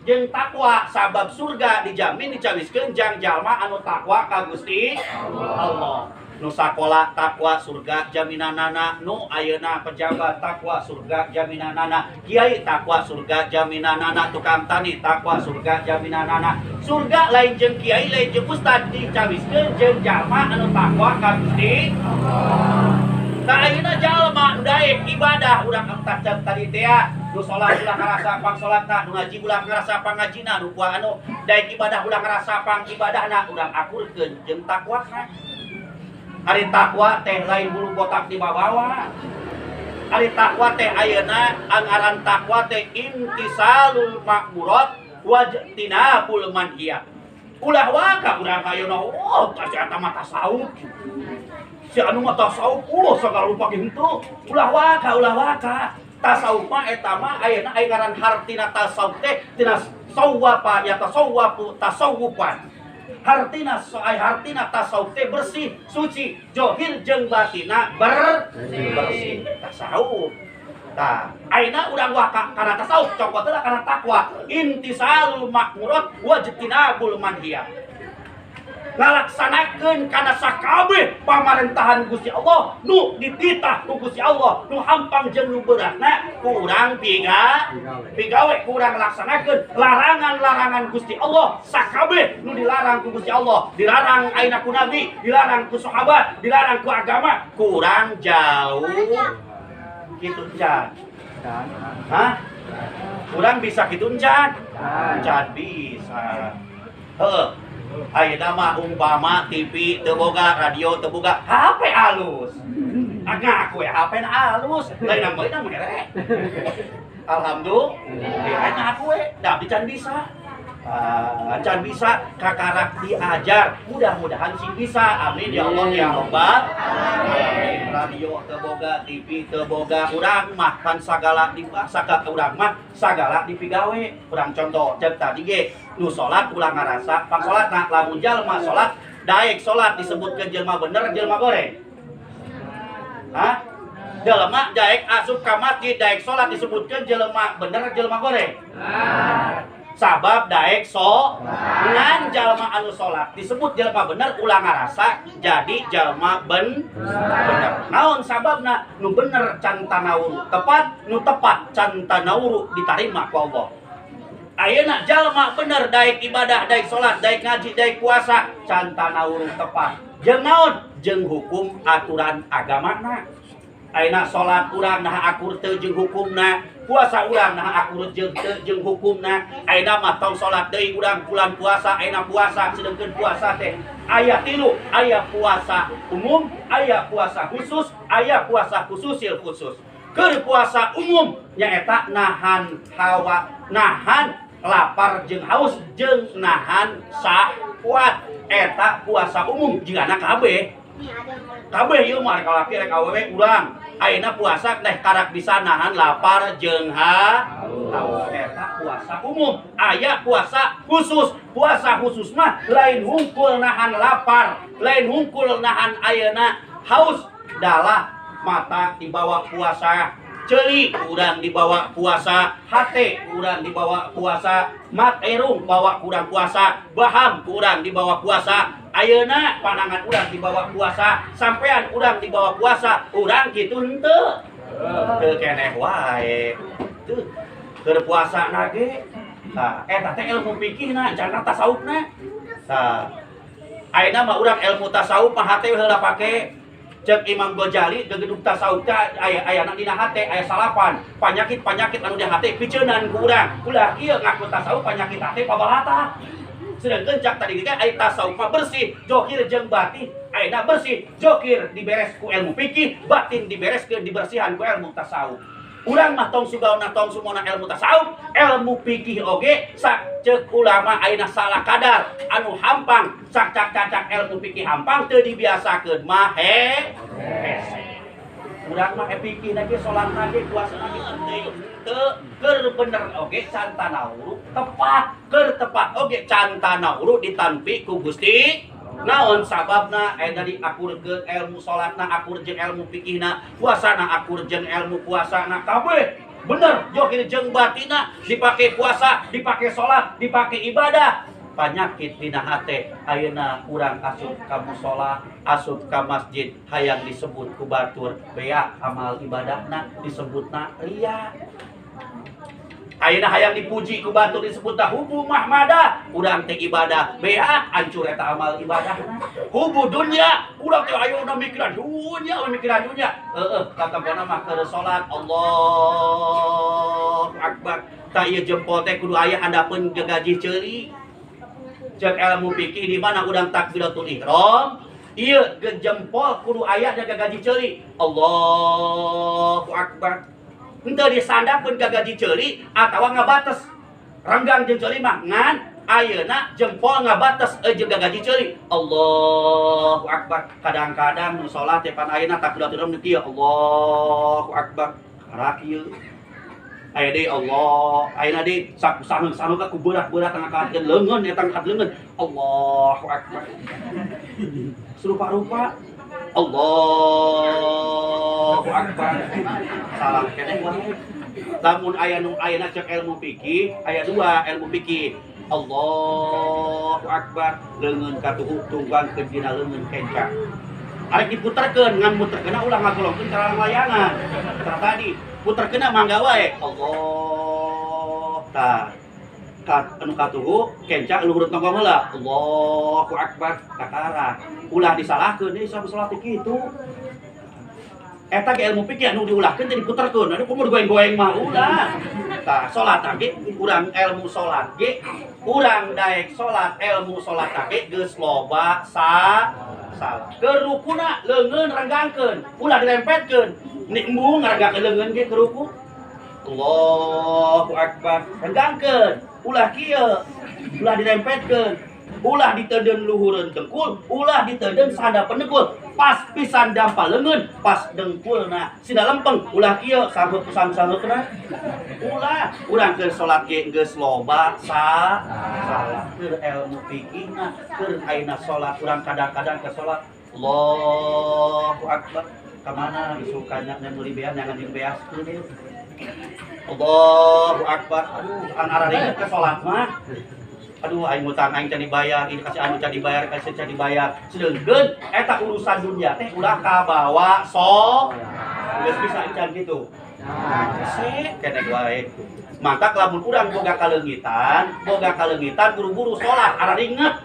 Jeung takwa, sabab surga dijamin dicawiskeun jang jalma anu takwa ka Gusti Allah. Nu sakola takwa surga jaminanana, nu ayeuna pejabat takwa surga jaminanana, kiai takwa surga jaminanana, tukang tani takwa surga jaminanana. Surga lain jeung kiai, lain jeung ustad, dicawiskeun jeung jalma anu takwa ka Gusti Allah. Tah ayeuna jalma nu daek ibadah urang entah jam tadi teh nu salat ulah ngarasa pang salatna, nu ngaji ulah ngarasa pang ngajina, nu kuah anu daek ibadah ulah ngarasa pang ibadahna, urang akurkeun jeung takwana. Ari takwa teh lain bulu botak di babawa. Ari takwa teh ayeuna anggaran takwa teh imtisalul ma'murat wajtinabul manhiyat. Ulah waka urang ayeuna oh kasih eta mah tasawuf. Si anu mah tasawuf ulah sagala rupa ge henteu. Ulah waka, ulah waka. Tasawuf mah eta mah ayeuna aya ngaran hartina tasawuf teh tina sawwapa ya tasawwafu tasawufan. Hartina soai hartina tasawuf teh bersih, suci, johir jeung batina bersih. Tasawuf. Tah, ayeuna urang waka kana tasawuf cokot heula kana takwa. Intisalul ma'murat wajtinabul manhiyat. Ngalaksanakeun kana sakabeh pamarentahan Gusti Allah nu dititah ku Gusti Allah nu hampang jeung nu beratna kurang pigawe kurang laksanakeun larangan-larangan Gusti Allah sakabeh nu dilarang ku Gusti Allah, dilarang ayeuna ku nabi, dilarang ku sahabat, dilarang ku agama, kurang jauh kitu encan. Hah? Kurang bisa kitu encan? Encan bisa. Heeh. Ayeuna mah umpama TV teu boga, radio teu boga, HP alus. Agak aku ya HP na alus, lain na mere. Alhamdulillah, ayeuna aku we, da abdi can bisa. Can bisa kakarak diajar, mudah-mudahan sih bisa. Amin ya Allah ya Rabbal alamin. Radio teu boga, TV teu boga, urang mah kan sagala di sagala urang mah sagala dipigawe. Urang contoh cek tadi ge nu salat ulah ngarasa pang salatna, lamun jalma salat daek salat disebutkeun jelema bener jelema goreng. Hah? Jelema daek asup ka masjid daek salat disebutkeun jelema bener jelema goreng. Sabab daek so ngan jalma anu salat disebut jelema bener ulah ngarasa jadi jalma bener. Naon sababna? Nu bener can tanawuru tepat, nu tepat can tanawuru ditarima ku Allah. Ayeuna jalma bener daek ibadah, daek salat, daek ngaji, daek puasa can tanawuru tepat. Jeung naon? Jeung hukum aturan agamana. Ayeuna salat urang nah akur teu jeung hukumna, puasa urang nah akur jeung teu jeung hukumna. Ayeuna mah tong salat deui urang bulan puasa, ayeuna puasa sedengkeun puasa teh aya tilu, aya puasa umum, aya puasa khusus, aya puasa khususil khusus. Keur puasa umum nyaeta nahan hawa, nahan lapar jeung haus jeung nahan syahwat. Eta puasa umum jigana kabeh. Kabeh ieu mah rek lalaki rek awewe urang ayeuna puasa teh karak bisa nahan lapar jeung haus. Eta puasa umum. Aya puasa khusus. Puasa khusus mah lain hungkul nahan lapar, lain hungkul nahan ayeuna haus, dalah mata dibawa puasa, ceuli urang dibawa puasa, hate urang dibawa puasa, mat erung bawa kurang puasa, baham kurang dibawa puasa. Ayeuna panangan urang dibawa puasa, sampean urang dibawa puasa, urang kitu henteu. Teu keneh wae. Teu keur puasa ge. Tah eta teh ilmu fikihna, jangan tasawufna. Tah ayeuna mah urang ilmu tasawuf mah hate heula pake. Cek Imam Ghazali gegedug tasawuf teh aya ayana dina hate aya salapan panyakit-panyakit anu di hate piceunan ku urang. Ulah ieu ngaku tasawuf panyakit hate pabalata. Sedangkeun cak tadi ge aya tasawuf mah bersih, johir jeung batin. Ayeuna bersih, johir diberes ku ilmu fikih, batin dibereskeun dibersihan ku ilmu tasawuf. Urang mah tong sugauna tong sumona ilmu tasawuf, ilmu fikih oge sak ceuk ulama ayeuna salah kadar anu hampang, sak cak-cacak ilmu fikih hampang teu dibiasakeun mah hese. Urang mah fikih ge salatna ge puasana ge teu keur bener oge can tanawuru tepat, keur tepat oge can tanawuru ditampi ku Gusti. Naon sababna aya tadi akurkeun ilmu salatna, akur jeung ilmu fikihna, puasana akur jeung ilmu puasana kabeh. Bener, johir jeung batina dipake puasa, dipake salat, dipake ibadah. Panyakit dina hate ayeuna urang asup ka musala, asup ka masjid hayang disebut ku batur, beak amal ibadahna disebutna riya. Ayeuna hayang dipuji ku batur disebutna hubu mahmada, urang teh ibadah beak hancur eta amal ibadahna. Hubu dunya, urang teh ayeuna mikiran dunya, mikiran dunya. Heueuh, katempona mah keur salat Allahu Akbar. Tah ieu jempol teh kudu aya handapeun gagaji ceuli. Cek ilmu fikih di mana urang takbiratul ihram, ieu jempol kudu aya jaga gaji ceuli. Allahu Akbar. Henteu disandapeun ka gaji ceuli atawa ngabates. Renggang jeung ceuli mah ngan ayeuna jempol ngabates jeung gaji ceuli. Allahu Akbar. Kadang-kadang nu salat teh pan ayeuna takbiratul ihram kieu Allahu Akbar. Karak ieu. Aya deui Allah, ayeuna deui sangeung-sangeung ka ku beurah-beurah tangakakeun leungeun eta angkat leungeun. Allahu Akbar. Serupa-rupa Allahu Akbar. Salah keneh wae. Lamun aya nu ayeuna cek ilmu fikih, aya dua ilmu fikih. Allahu Akbar, leungeun katuhu tunggangkeun dina leungeun kenca. Arek diputerkeun ngan muterkeunna ulah ngagolongkeun ka layangan. Tah tadi puterkeunna mangga wae. Allah tah anu katuhu kenca luhur tongkong heula. Allahu Akbar kakara. Ulah disalahkeun deui sampe salat kitu. Eta ge ilmu fikih anu diulahkeun teh diputerkeun. Anu kumaha goeng-goeng mah ulah. Tah salat ge urang ilmu salat ge urang daek salat ilmu salat ge geus loba salah. Kerukuna leungeun renggangkeun, ulah dilempetkeun. Nek embung ngarenggangkeun leungeun ge keruku. Allahu Akbar. Renggangkeun, ulah kieu. Ulah dilempetkeun. Ulah diteuden luhureun dengkul, ulah diteuden sandapeun dengkul. Pas pisan dampal leungeun, pas dengkulna sida lempeng, ulah kieu sanggup sang-sanggupna. Ulah urang keur salat ge geus loba salah. Keur ilmu fikihna, keur ayeuna salat urang kadang-kadang ke salat Allahu Akbar. Ka mana isukannya meuli beas nyangan jeung beas ieu. Allahu Akbar. Aduh, an araringet ke salat mah. Aduh, aing ngutang aing can dibayar, ini kasih anu can dibayar, kasih can dibayar. Sedengkeun eta urusan dunia teh ulah kabawa so. Geus bisa can kitu. Hese keneh wae. Mantak lamun urang boga kaleungitan buru-buru salat araringet.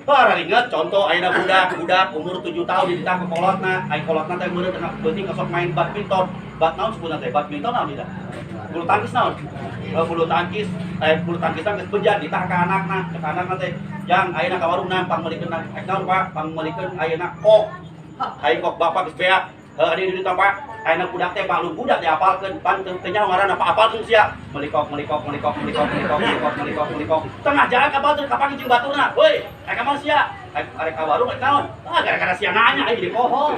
Araringet contoh ayeuna budak umur 7 tahun dititah ku kolotna, aing kolotna teh meureun tengah beuting sok main badminton. Bat naon sebutna teh? Badminton naon tidak? Bulu tangkis naon? Bulu tangkis, bulu tangkis geus bejan ditah ka anakna, ka anakna teh jang ayeuna ka warung nang pangmeulikeun ek naon Pak? Pangmeulikeun ayeuna kok. Aing kok bapak geus beak. Heuh di ditu Pak. Ayeuna budak teh maklum budak diapalkeun, pan teu nyaho ngaranna apa apalkeun sia. Melikok melikok melikok melikok melikok melikok melikok melikok. Tengah jalan ka batur kapanggih jeung baturna. Heuy, arek ka mana sia? Arek ka warung arek naon? Ah gara-gara sia nanya aing jadi poho.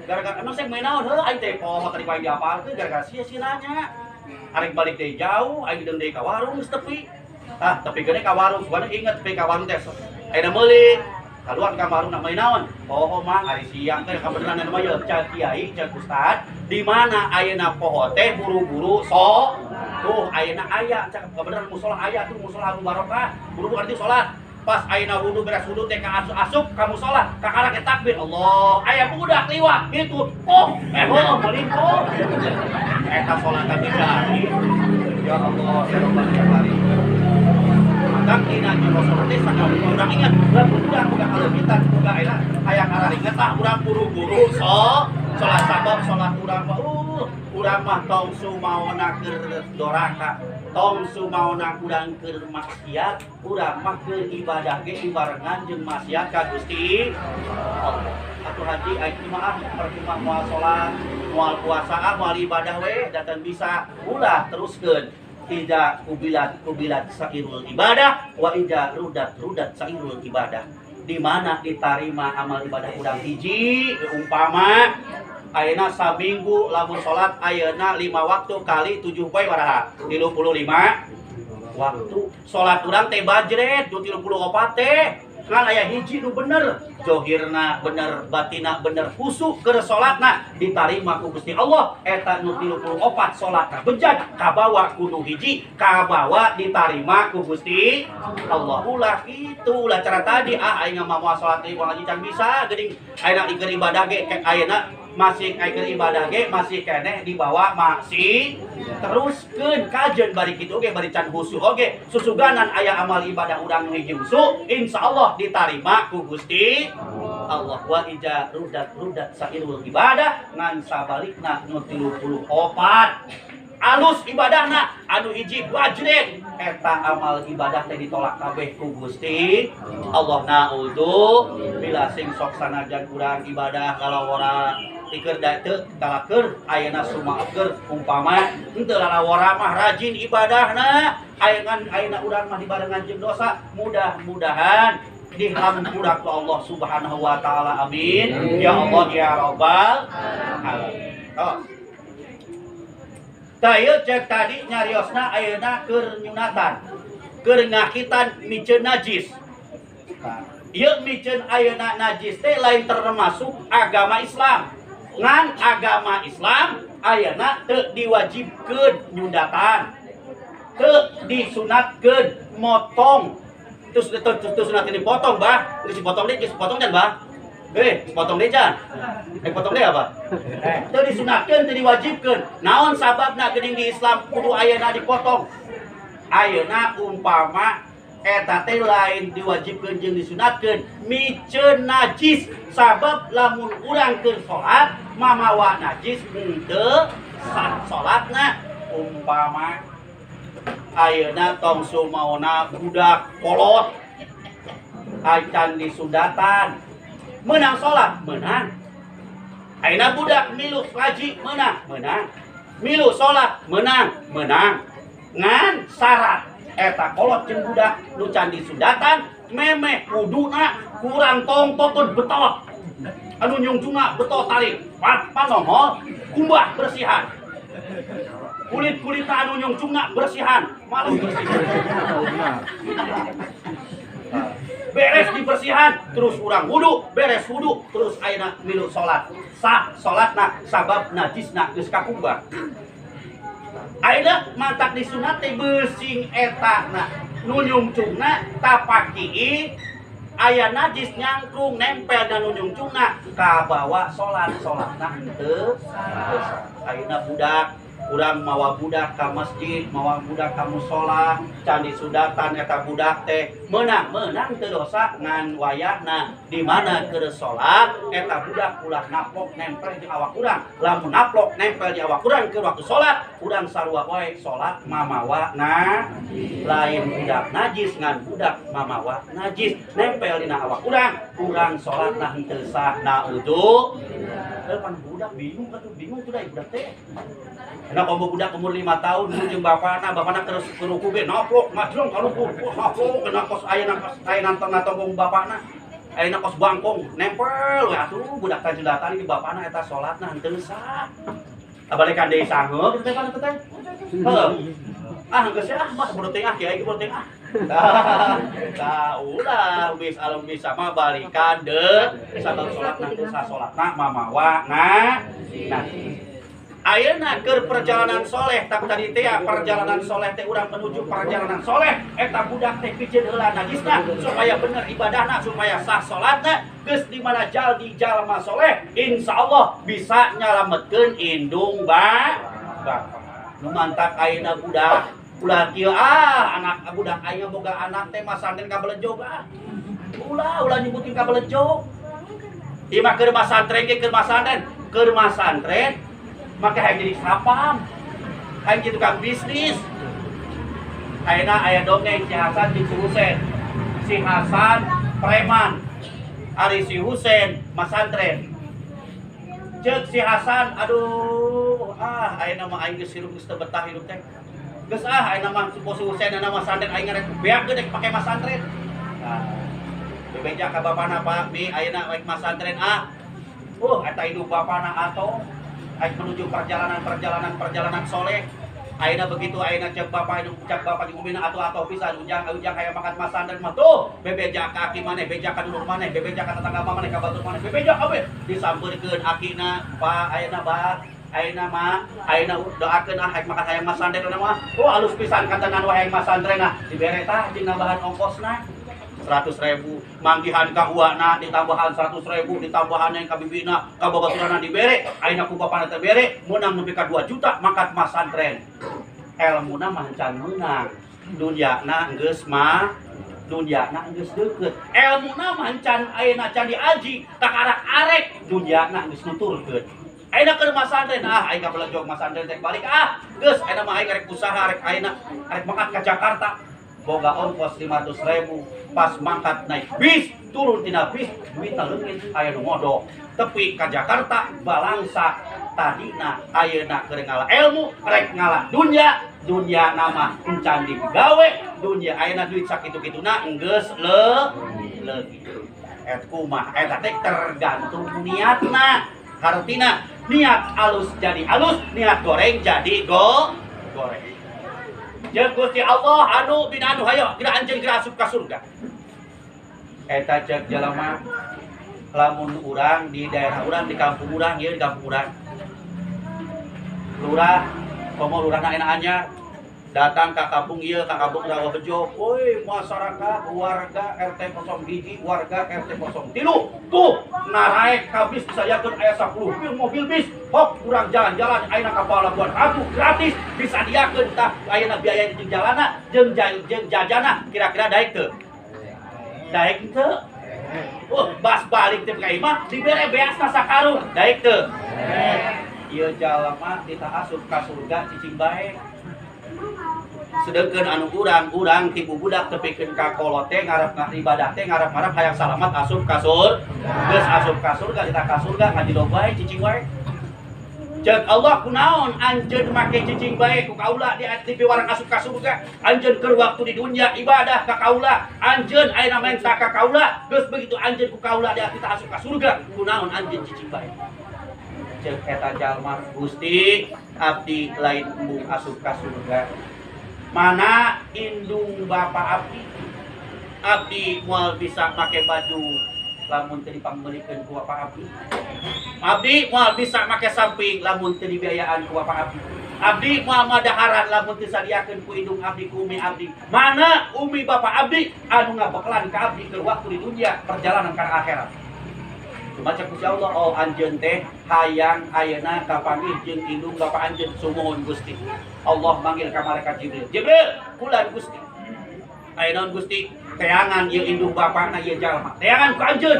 Gara-gara emang saya main naon heuh aing teh poho tadi paling diapalkeun gara-gara sia sia nanya. Arek balik deui jauh, aing deung deui ka warung geus tepi. Ah, tepi gede ka warung, sugana inget tepi ka warung teh. Ayeuna meuli keluar ka warung nak main naon? Poho mah ari siang teh kabeneran anu mah ye cak kiai, cak ustad, di mana ayeuna poho teh buru-buru so. Tuh ayeuna aya cak kabeneran musola aya tuh musola anu barokah, buru-buru arti salat. Pas ayeuna wudu beres wudu teh ka asup ka musola, kakara ke takbir Allah, aya budak liwat gitu. Oh, oh meuli oh. Eta salat teh jadi. Ya Allah, ya Rabbal alamin. Mantap dina jero salat teh sakali urang ingat, urang budak boga kaleungitan, boga ayeuna hayang araringet tah urang buru-buru so salat sabab salat urang mah urang mah tong sumaona keur doraka. Tong sumaona urang keur maksiat, urang mah keur ibadah ge dibarengan jeung maksiat ka Gusti Allah. Atuh haji aing mah percuma moal salat, moal puasa, moal ibadah we datang bisa ulah teruskeun. Tidak kubilat kubilat sairul ibadah wa ida rudat rudat sairul ibadah. Di mana ditarima amal ibadah urang hiji umpama ayeuna saminggu lamun salat ayeuna 5 waktu kali 7 poe baraha 35 waktu salat urang teh bajret 34 teh Ngan aya hiji nu bener, johirna bener, batina bener, khusyuk keur salatna ditarima ku Gusti Allah. Eta nu 34 salat bejat kabawa ku nu hiji, kabawa ditarima ku Gusti Allah. Ulah kitu, ulah cara tadi ah aing mah moal salat deui moal can bisa geuning ayeuna keur ibadah ge ayeuna masih keur ibadah ge masih keneh dibawa maksi teruskeun kajen bari kitu oge bari can khusyuk oge susuganan aya amal ibadah urang nu hiji khusyuk insyaallah ditarima ku Gusti Allah. Wa ija rudat rudat sairul ibadah ngan sabalikna nu 34 alus ibadahna anu hiji wajib eta amal ibadah teh ditolak kabeh ku Gusti Allah. Naudzu bila sing sok sanajan urang ibadah kalawara tiker da teu talaker ayeuna sumaeker umpama henteu lalawara mah rajin ibadahna ayeuna ayeuna urang mah dibarengan jeung dosa mudah-mudahan dihampura ku Allah Subhanahu wa taala. Amin ya Allah ya rabbal alamin. Oh. Tah ieu cek tadi nyariosna ayeuna keur nyunatan keur ngakitan miceun najis. Ieu miceun ayeuna najis teh lain termasuk agama Islam. Ngan agama Islam ayeuna teu diwajibkeun nyundatan, teu disunatkeun motong. Terus teu sunatkeun dipotong bah, geus dipotong deui, geus dipotong can bah. Potong deui can. Potong deui apa? Teu disunatkeun, teu diwajibkeun. Naon sababna geuning di Islam kudu ayeuna dipotong? Ayeuna umpama eta teh lain diwajibkeun jeung disunatkeun miceun najis, sabab lamun urang keur salat mamawa najis henteu sah salatna. Umpama ayeuna tong sumaona budak kolot acan disundatan menang salat menang, ayeuna budak milu ngaji menang menang, milu salat menang menang, ngan syarat eta kolot jeung budak nu can disundatan memeh kuduna kurang tongtokeun betot anu nyungcungna betot tarik panohol kumbah bersihan kulit-kulitna anu nyungcungna bersihan malu bersihan beres dibersihan terus urang wudu beres wudu terus ayeuna milu salat sah salatna sabab najisna geus kakumbah. Ayeuna mantak disunat teh beusing etana nu nyungcungna tapaki aya najis nyangkrung nempel dan nu nyungcungna kabawa salat salatna henteu sah. Ayeuna budak urang mawa budak ka masjid, mawa budak ka mushola, can disundatan eta budak teh meunang meunang teu dosa ngan wayahna di mana keur salat eta budak ulah naplok nempel di awak urang. Lamun naplok nempel di awak urang keur waktu salat, urang sarua wae salat mamawa na lain budak najis ngan budak mamawa najis nempel dina awak urang, urang salatna henteu sah. Naudzu. Pan budak bingung atuh, bingung tuh da budak teh. Nah, komo budak umur 5 tahun jeung bapana, bapana terus keruku ge naplok ngajlong ka luhur, naplok kena kos aya nonton natongkong bapana. Ayeuna kos bangkong nempel we atuh budak teh jundatan di bapana eta salatna henteu sah. Abalekan deui sangeuk kitu teh pan teh. Heuh. Ah geus ah mah bodoh teh ah kiai ge bodoh teh ah. Tah ulah geus alum bisa mah balikan deui sabab salatna teu sah salatna mamawa na. Nah, ayeuna keur perjalanan soleh tak tadi teh perjalanan soleh teh urang menuju perjalanan soleh eta budak teh piceun heula najisna supaya bener ibadahna supaya sah salatna geus di mana jaldi jalma soleh insyaallah bisa nyalametkeun indung bapak. Nu mantak ayeuna budak ulah kieu ah anak budak ayeuna boga anak teh masantren ka Belejog ah ulah ulah nyebutin ka Belejog ieu mah keur masantren ge keur masantren maka hayang jadi sapam, hayang jadi tukang bisnis. Ayeuna aya dongeng si Hasan jeung si Husen. Si Hasan preman, ari si Husen masantren. Ceuk si Hasan, aduh, ah ayeuna mah aing geus hirup geus teu betah hirup teh. Geus ah ayeuna mah si Husen ayeuna masantren aing rek beak geus pake masantren. Nah, bebeja ka bapana Pak, mi ayeuna rek masantren ah. Eta hidup bapana atau aing menuju perjalanan soleh. Ayeuna begitu ayeuna cek bapak indung cek bapak jeung umina atuh-atuh pisan ujang-ujang hayang makan masantren mah tuh bebeja ka aki maneh, bebeja ka dulur maneh, bebeja ka tetangga maneh, ka batur maneh, bebeja kabeh disampeurkeun akina, Pak ayeuna bah, ayeuna mah, ayeuna doakeun ah hayang makan hayang masantren mah. Oh alus pisan kantenan wae hayang masantren nah dibere tah jeung nambahan ongkosna 100.000, manggihan ka uana ditambahan 100.000, ditambahan yang ka bibina, ka babaturana dibere, ayeuna ku bapana teh bere, meunang nepi ka 2 juta mangkat masantren. Elmuna mah can meunang, dunyana geus mah, dunyana geus deukeut. Elmuna mah can ayeuna can diaji, kakarak arek dunyana geus nuturkeun. Ayeuna keur masantren ah aing ka belejog masantren teh balik ah, geus ayeuna mah aing rek usaha rek ayeuna rek mangkat ka Jakarta. Boga ongkos 500.000, pas mangkat naik bis, turun tina bis, duitna leungit aya nu ngodok. Tepi ka Jakarta balangsa tadina ayeuna keur ngala ilmu, rek ngala dunya, dunya nama encan digawe, dunya ayeuna duit sakitu-kituna enggeus leugi. Et kumaha eta teh tergantung niatna. Hartina niat alus jadi alus, niat goreng jadi goreng. Jeung Gusti Allah anu bin anu hayo geura anjeun geura asup ka surga. Eta cek jalma lamun urang di daerah urang di kampung urang ieu di kampung urang. Lurah komo lurahna enak anyar datang ka kampung ieu ka kampung Rawa Bejo. Woi masyarakat warga RT 01 warga RT 03 tuh naraek ka bis disadiakeun aya 10 mobil bis. Hok urang jalan-jalan ayeuna ka Pelabuhan Ratu gratis disadiakeun tah ayeuna biaya jeung jalana jeung jajana kira-kira daek teu? Daek teu? Oh, bas balik teh ka imah dibere beasna sakarung daek teu? Ieu jalma tita asup ka surga cicing bae. Sedengkeun anu urang-urang ti bubudak tepikeun ka kolot teh ngarep ibadah teh ngarep-ngarep hayang salamat asup ka surga. Geus asup ka surga tita ka surga ngajilo bae cicing wae. Ceuk Allah kunaon anjeun make cicing bae ku kaula di piwarang asup ka surga. Anjeun keur waktu di dunya ibadah ka kaula, anjeun ayeuna menta ka kaula, geus begitu anjeun ku kaula di tita asup ka surga, kunaon anjeun cicing bae. Ceuk eta jalma Gusti abdi lain embung asup ka surga. Mana indung bapa abdi? Abdi moal bisa make baju lamun teu dipangmeulikeun ku bapa abdi. Abdi moal bisa make samping lamun teu dibiayaan ku bapa abdi. Abdi moal madaharan lamun teu sadiakeun ku indung abdi ku umi abdi. Mana umi bapa abdi anu ngabekalan ka abdi keur waktu di dunia perjalanan ka akhirat. Cuma cek Gusti Allah, oh anjeun teh hayang ayeuna kapanggih jeung indung bapa anjeun sumuhun Gusti. Allah manggil ka malaikat Jibril. Jibril, kulan Gusti. Aya naon Gusti? Teangan ieu indung bapana ieu jalma. Teangan ku anjeun.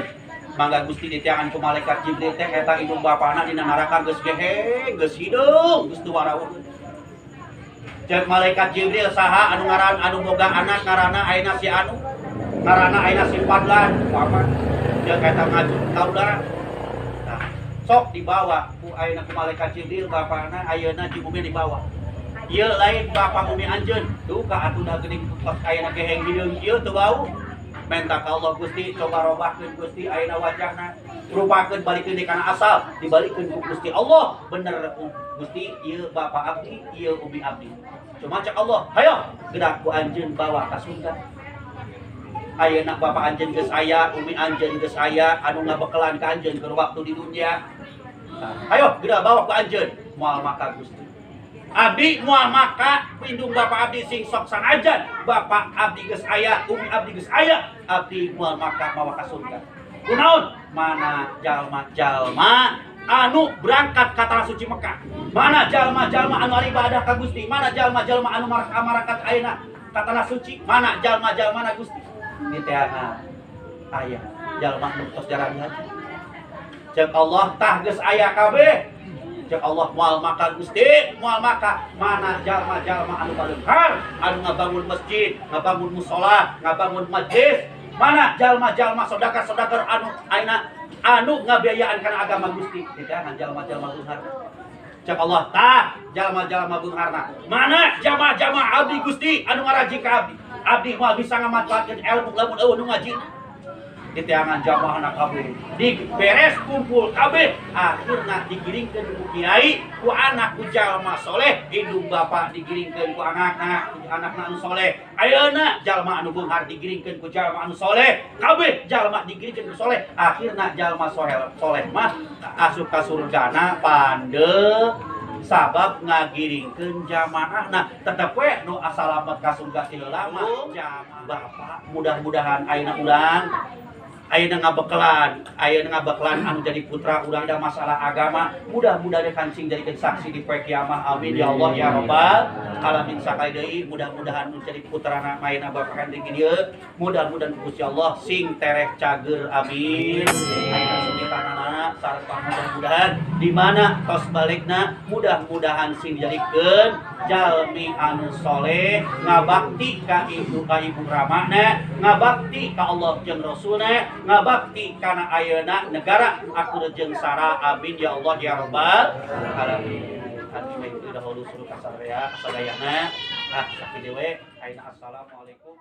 Mangga Gusti diteangan ku malaikat Jibril teh eta indung bapana dina neraka geus gehe, geus hideung, geus teu warawuh. Ceuk malaikat Jibril saha anu ngaran anu boga anak ngaranna ayeuna si anu? Ngaranna ayeuna si Fadlan, bapak. Ceuk eta ngaju kaula. Nah, sok dibawa ku ayeuna ku malaikat Jibril bapana ayeuna di bumi dibawa. Ieu lain bapa umi anjeun, duka atuh da geuning tos ayeuna geheng hideung ieu teu bau. Menta ka Allah Gusti coba robahkeun Gusti ayeuna wajahna, rupakeun balikeun deui kana asal, dibalikeun ku Gusti Allah. Bener Gusti ieu bapa abdi, ieu umi abdi. Cuma cek Allah, hayo gerak ku anjeun bawa ka surga. Ayeuna bapa anjeun geus aya, umi anjeun geus aya, anu ngabekelan ka anjeun keur waktu di dunya. Nah, hayo gerak bawa ku anjeun, moal maka Gusti. Abdi moal maka indung bapa abdi sing sok sanajan, bapa abdi geus aya, umi abdi geus aya, abdi moal maka mawa ka surga. Kunaon? Mana jalma-jalma anu berangkat ka tanah suci Mekah. Mana jalma-jalma anu ibadah ka Gusti, mana jalma-jalma anu marak-marakat ayeuna ka tanah suci, mana jalma-jalma na Gusti. Diteangan aya jalma nu tos jarang haji. Ceuk Allah tah geus aya kabeh. Ceuk Allah moal maka Gusti, moal maka mana jalma-jalma anu baleunghar, anu ngabangun masjid, ngabangun musala, ngabangun majlis, mana jalma-jalma sodagar-sodagar anu ayeuna anu ngabiayaan kana agama Gusti. Diteangan jalma-jalma beunghar. Ceuk Allah tah jalma-jalma beungharna. Mana jalma-jalma abdi Gusti anu ngaraji ka abdi. Abdi moal bisa ngamanfaatkeun ilmu lamun eueuh nu ngajina. Di teangan jamaah kabeh di beres kumpul kabeh akhirna digiringkeun ku kiai ku anak ku jalma soleh indung bapak digiringkeun ku anakna anu soleh ayeuna jalma anu beunghar digiringkeun ku jalma anu soleh kabeh jalma digiringkeun ku soleh akhirna jalma soleh mah asup ka surgana pande sabab ngagiringkeun jamaah nah tetep we nu asalamet ka surga ti lama jamaah bapak mudah-mudahan ayeuna urang ayeuna ngabekelan anu jadi putra urang da masalah agama mudah-mudahan kancing jadikeun saksi di poe kiamah amin ya Allah ya rabbal alamin sakali deui mudah-mudahan nu jadi putrana main bapak di dieu mudah-mudahan Gusti Allah sing tereh cager amin ayeuna sekitarna sareng mudah-mudahan di mana tos balikna mudah-mudahan sing dijadikeun jalmi anu soleh ngabakti ka ibu ramana ngabakti ka Allah jeung Rasulna ngabakti kana ayeuna negara aku jeung sara amin ya Allah ya rabbal alamin. Adi dahulu suruh kasaraya kasadayana ah sakieu we ayeuna assalamualaikum.